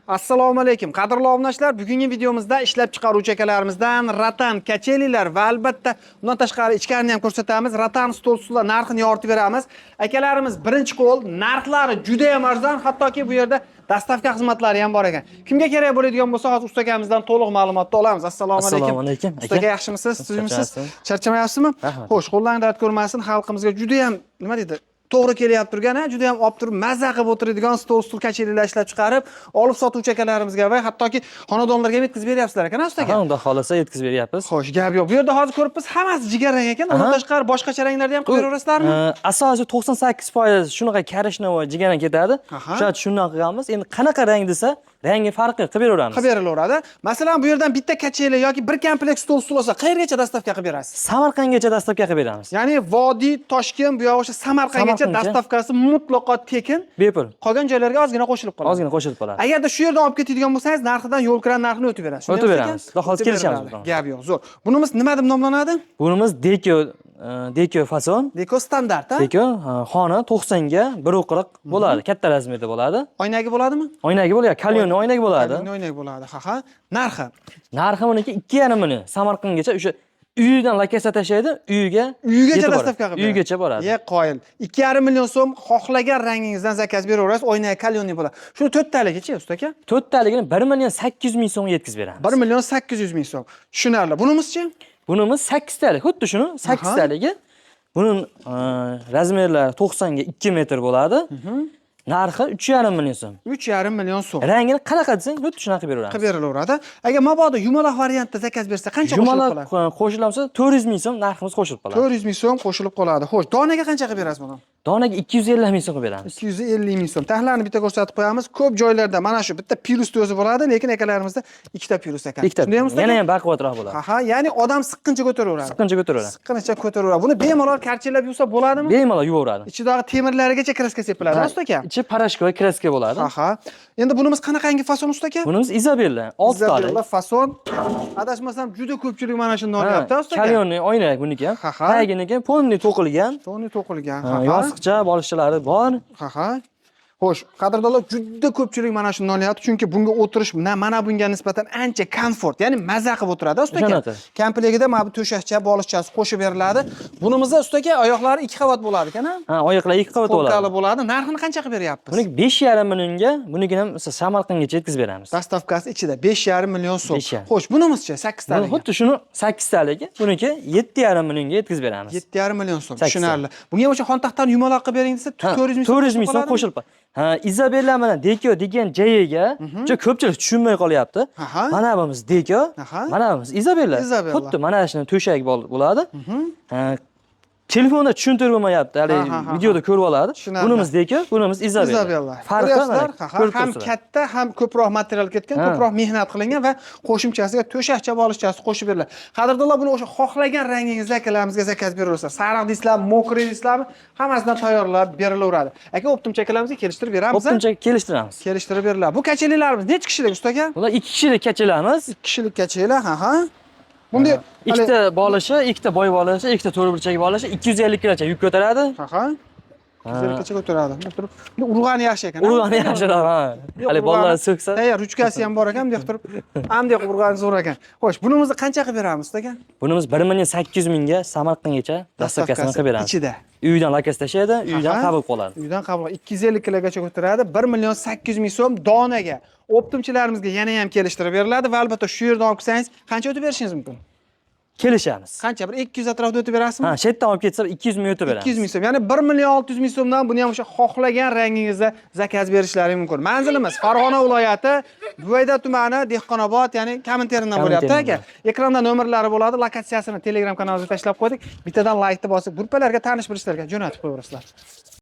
Assalomu alaykum, qadrli obunachilar. Bugungi videomizda ishlab chiqaruvchi akalarimizdan ротан качели lar va albatta undan tashqari ichkarini ham ko'rsatamiz. Ротан stol stullar narxini yoritib beramiz. Akalarimiz birinchi qo'l, narxlari juda ham arzon, hattoki bu yerda доставка xizmatlari ham bor ekan. Kimga kerak bo'ladigan bo'lsa, hozir usta akamizdan to'liq ma'lumotni olamiz. Assalomu alaykum. Assalomu alaykum, Usta aka, aka. yaxshimisiz? Tuzukmisiz? Charchamayapsizmi? Charchamayapsizmi? Rahmat. Xo'sh, qo'llang dard ko'rmasin, xalqimizga juda ham, nima deydi, to'g'ri kelyapti turgan, ha, juda ham olib turib maza qilib o'tiradigan stol stul качели lar ishlab chiqarib, olib sotuvchi akalarimizga va hattoki xonadonlarga ham yetkazib beryapsizlar ekan, usta aka. Ha, xudo xohlasa, yetkazib beryapmiz. Xo'sh, gap yo'q. Bu yerda hozir ko'ribmiz, hammasi jigarrang ekan. Undan tashqari boshqacha ranglarda ham qilib beraverasizlarmi? Asosiy 98% shunaqa коричневый jigarrang ketadi. O'sha shundan qilganmiz. Endi qanaqa rang desa, rangi farqi qilib beraveramiz. Qilib berilaveradi. Masalan, bu yerdan bitta качели yoki bir komplekt stol stul olsa, qayergacha доставка qilib berasiz? Samarqandgacha доставка qilib beramiz. Ya'ni Vodiy, Toshkent, bu yoq o'sha Samarqandgacha Samarqandgacha. Доставка si mutlaqo tekin. Bepul. Qolgan joylarga ozgina qo'shilib qoladi. Ozgina qo'shilib qoladi. Agarda shu yerdan olib ketadigan bo'lsangiz, narxidan yo'l kira narxini o'tib berasiz. O'tib Shundaymi, beramiz. aka? Xudo xohlasa, O'tib kelishamiz beriladi. bundan. Gap yo'q, zo'r. Bunimiz nima deb nomlanadi? Bunimiz deko, deko fason. Deko standart, ha? Deko xona 90 ga 1,40 bo'ladi. Katta размер da bo'ladi. Oynagi bo'ladimi? Oynagi bo'ladi, кальянный oynak bo'ladi. Кальянный oynak bo'ladi. Ha. Narxi? Narxi buniki 2,5 million. Samarqandgacha o'sha uyidan lokatsiya tashlaydi, uyiga Uyigacha yetib boradi. Доставка qilib beradi. Uyigacha boradi. Ye, qoyil. 2,5 million so'm, xohlagan rangingizdan заказ beraverasiz. Oynagi кальянный bo'ladi. Shuni to'rttaligichi, usta aka? To'rttaligini 1 million 800 ming so'mga yetkazib beramiz. 1 million 800 ming so'm. Tushunarli. Bunimizchi? Bunimiz 8 talik, xuddi shuni 8 taligi. Buning размер lari 90 ga 2 metr bo'ladi. Narxi 3,5 million so'm. 3,5 million so'm. Rangini qanaqa desang, xuddi shunaqa qilib beraveramiz. Qilib berilaveradi. Agar mabodo yumaloq variantda заказ bersa, qancha qo'shilib Yumaloq qoladi? Qo'shilsa, 400 ming so'm narximiz qo'shilib qoladi. 400 ming so'm qo'shilib qoladi. Xo'sh, donaga qancha qilib berasiz buni? Donaga 250 ming so'm qilib beramiz. 250 ming so'm. Taxlarini bitta ko'rsatib qo'yamiz. Ko'p joylarda mana shu bitta pirusni o'zi bo'ladi, lekin akalarimizda ikkita pirus ekan. Ikkita. Shundaymi, usta aka? Yana ham baquvvatroq bo'ladi. Ha, ya'ni odam siqqincha ko'taraveradi. Siqqincha ko'taraveradi. Siqqincha ko'taraveradi. Buni bemalol karchelab yuvsa bo'ladimi? Bemalol yuvaveradi. Ichidagi temirlarigacha краска sepiladi, usta aka. Ichi порошковый краска bo'ladi. Ha. Endi bunimiz qanaqangi fason, usta aka? Bunimiz Izabella, 6 talik. Izabella fason. Adashmasam, juda ko'pchilik mana shuni olyapti, usta aka. Кальянный oynak buniki ham. Ha. Taginiki полный to'qilgan. Toni to'qilgan. Ha, yostiqcha, bolishchalari bor. Ha. Xo'sh, qadrdonlar, juda ko'pchilik mana shuni olyapti, chunki bunga o'tirish mana bunga nisbatan ancha komfort, ya'ni maza qilib o'tiradi, usta aka. Shunaqa. Komplektida mana bu to'shakcha, bolishchasi qo'shib beriladi. Bunimizda, usta aka, oyoqlari ikki qavat bo'ladi ekan, ha? Ha, oyoqlar ikki qavat Полка li bo'ladi. Bo'ladi. Narxini qancha qilib beryapmiz? Buniki 5,5 millionga, bunikini ham Samarqandgacha yetkazib beramiz. Доставка si ichida 5,5 million so'm. 5,5. Xo'sh, bunimizchi 8 Buni taligi? xuddi shuni 8 taligi, buniki 7,5 millionga yetkazib beramiz. 7,5 million so'm. Sakkizta. Tushunarli. Bunga ham o'sha xontaxtani yumaloq qilib bering desa, 400 ming so'm 400 ming so'm qo'shilib qoladi. Ha, Izabella bilan Deko degan joyiga juda ko'pchilik tushunmay qolyapti. Mana bunimiz Deko, mana bunimiz Izabella. Izabella. Xuddi mana shuni to'shak bo'ladi. Ha, telefonda tushuntirib bo'lmayapti, hali Ha, ha, ha, videoda ko'rib oladi. Tushunarli. Bunimiz Deko, bunimiz Izabella. Izabella. Farqi Ko'ryapsizlar? mana, Ha, ko'rib ham turibsizlar. katta, ham ko'proq material ketgan, ko'proq mehnat qilingan va qo'shimchasiga to'shakcha, bolishchasi qo'shib beriladi. Qadrdonlar, buni o'sha xohlagan rangingizda akalarimizga заказ beraverasizlar. Sariq deysizlarmi, мокрый deysizlarmi, hammasidan tayyorlab berilaveradi. Aka, оптом chi akalarimizga kelishtirib beramiz. Оптом cha kelishtiramiz. Kelishtirib beriladi. Bu качели larimiz necha kishilik, usta aka? Bular 2 kishilik качели miz. 2 kishilik качели, ha. Bunday Ikkita bolishi, ikkita boy bolishi, ikkita to'rtburchak bolishi 250 kilocha yuk ko'taradi. Ha. 250 gacha ko'taradi. Bunday turib, bunday urg'ani yaxshi ekan, ha? Urg'ani yaxshiroq, ha. Yo'q, Hali bolalar urg'ani- so'ksa. Tayyor ruchkasi ham bor ekan, bunday turib, bunday qilib urg'ani zo'r ekan. Xo'sh, bunimizni qancha qilib beramiz, usta aka? Bunimiz 1 million 800 mingga Samarqandgacha доставка sini qilib beramiz. Ichida. Uydan lakaz tashlaydi, uydan qabul qiladi. Uydan qabul 250 kilogacha ko'taradi. 1 million 800 ming so'm donaga. Оптом chilarimizga yana ham kelishtirib beriladi va albatta shu yerdan olib kelsangiz qancha o'tib berishingiz mumkin? Kelishamiz. Qancha? Bir 200 atrofida o'tib berasizmi? Ha, shu yerdan olib ketsa, 200 ming o'tib beramiz. 200 ming so'm. Ya'ni 1 million 600 ming so'mdan buni ham o'sha xohlagan rangingizda заказ berishlari mumkin. Manzilimiz Farg'ona viloyati, Buvayda tumani, Dehqonobod, ya'ni Kominterndan bo'lyapti, aka. Ekranda nomerlari bo'ladi, lokatsiyasini Telegram kanalimizga tashlab qo'ydik. Bittadan laykni bosib, gruppalarga, tanish bilishlarga jo'natib qo'yaverasizlar.